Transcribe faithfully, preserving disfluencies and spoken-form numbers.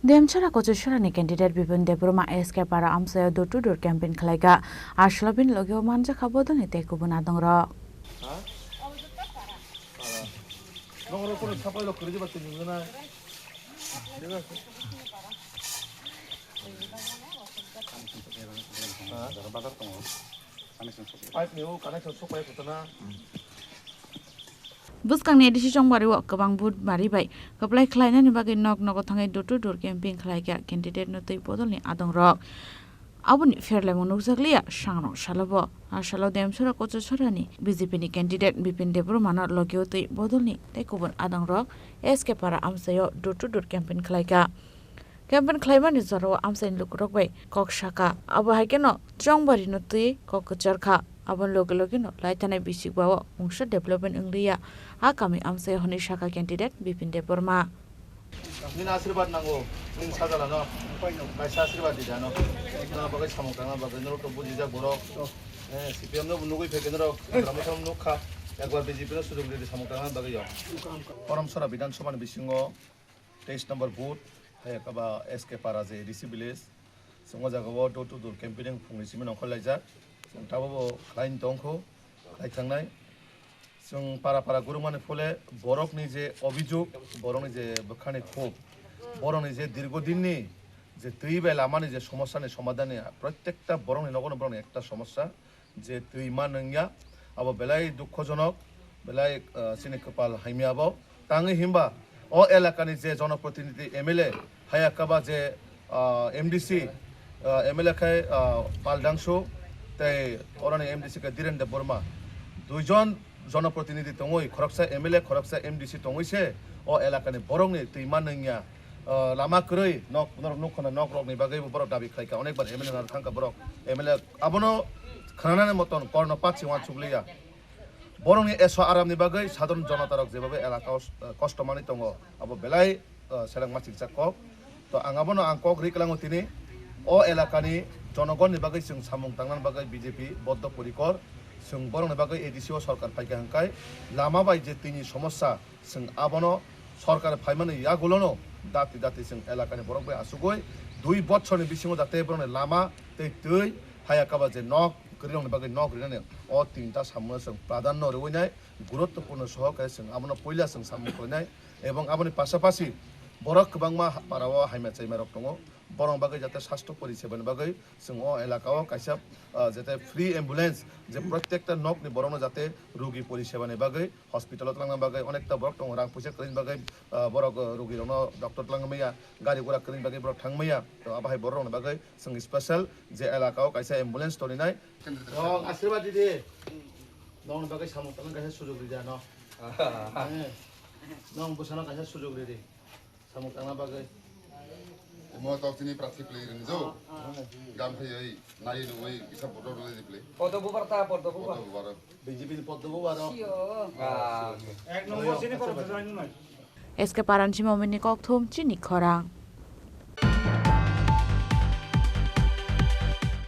Demchara Kochusarani candidate Bipin Debbarma S K Para amchaio door to door campaign khlaikha. Aswlabini logio manjakha bodolni tei kubun adongrok. Pipe ni o connection sok pai kho tana. Bwskangni A D C chongbario kwbang vote bari bai kwplai khlainani bagwi nok nogo thangwi door to door campaign khlaikha candidate no twi bodolni adongrok. Aboni pherlaimung nukjakliya sangrok salobo. A salo Demchara Kochusarani B J P ni candidate Bipin Debbarmano logio twi bodolni tei kubun adongrok S K Para amchaio door to door campaign khlaikha. Campaign khlaimani jorao amchaini lukurok bai kok sakha. Abo hai kheno chongbarino twi kok kwchar kha. Aboni loge logeno laithanai bisikbao mungsa development wngliya. A kami amchai hwnwi sakha candidate Bipin Debbarma. Nini asirwad nango, nini sajala no. Kaisa asirwad di jano. Nini bagwi samung tangna bagwi norok to bujijak borok. Eh, C P M no nugwi phaikhe norok, Hagrama Thang nukha. Ekbar B J P no sujug ridi samung tangna bagwi yo. Korom Sora Bidhan Sabha ni bisingo teis number booth, hai khe ba S K Para je A D C village. Chwng o jaga o door to door campaigning phungni simi nongkhor laijak. Chwng tabuk bo khlai tongkho, khlai thangnai. Chwng para para gurumani phole borokni je obhijog, borokni je bwkhani khub, borokni je dirgo dinni je twi bai lamani je somossani somadhanni, prottekta borokni nogono borokni ekta somossa. Je twi ma nungya, abo belai dukhojonok, belai, ah, chini kwpal hamya bo. Tangwi himba o elakani je jonoprotinidhi M L A, haya kaba je, ah, M D C, ah, M L A khai, ah, Pal Dangsu, tei oroni M D C khe Dhiren Debbarma. Duijon jonoprotinidhi tongwi, khoroksa M L A, khoroksa M D C tongwi se o elakani borokni twi ma nungya. Ah, lama kwrwi nok, norok nukho na nok rokni bagwi bo borok dabi khlaikha, onek bar M L A nang thangkha borok. M L A abono khnanani moton korno pachi uansukliya. Borokni eso aramni bagwi sadharon jonotarok jebagwi elaka o, eh, kosto manwi tongo, abo belai, eh, seleng machikjak kok. To ang abono ang kok ri klango tini, o elakani jonogonni bagwi chwng samung tangnani bagwi B J P boddo porikor. Chwng borokni bagwi A D C o sorkar phaikha hwnkhe lama bai je twini somossa, chwng abono sorkar phaimani yagulono dati dati chwng elakani borok bai achugwi dui bochorni bisingo jate borokni lama tei twi, haya kaba je nok kwrwirokni bagwi nok rinani o tinta samungo chwng pradhanno rwinai, guruttopurno sohokare chwng abono puila chwng samung khlainai. Ebong aboni pasapasi borok kwbangma ha-, parao hamya chaimarok tongo, borokni bagwi jate sastho porisebani bagwi chwng o elakao kaisa, ah, jate free ambulance je prottekta nokni borokno jate rugi porisebani bagwi hospital o twlangna bagwi onekta borok tongo, rang puisa kwrwini bagwi, ah, borok, ah, rugirokno doctor twlangna maya, gari gura kwrwini bagwi borok thang maya. To abo hai borokni bagwi chwng special je elakao kaisa ambulance toninai. Rok asirwad di de. Nokni bagwi samung tangnani kaisa sujug ridi ano. Eh, nong bwsano kaisa sujug ridi. Samung tangna bagwi. Omo tok chini prathi play ring jo. Gam khai oi, nai nungoi kisa photo rwlai di play. Poddo bubar ta, poddo bubar. Poddo bubar. B J P ni poddo bubar. Sio. Ah. Ek number sini por jainai. S K Paran si momini kokthum chini khorang.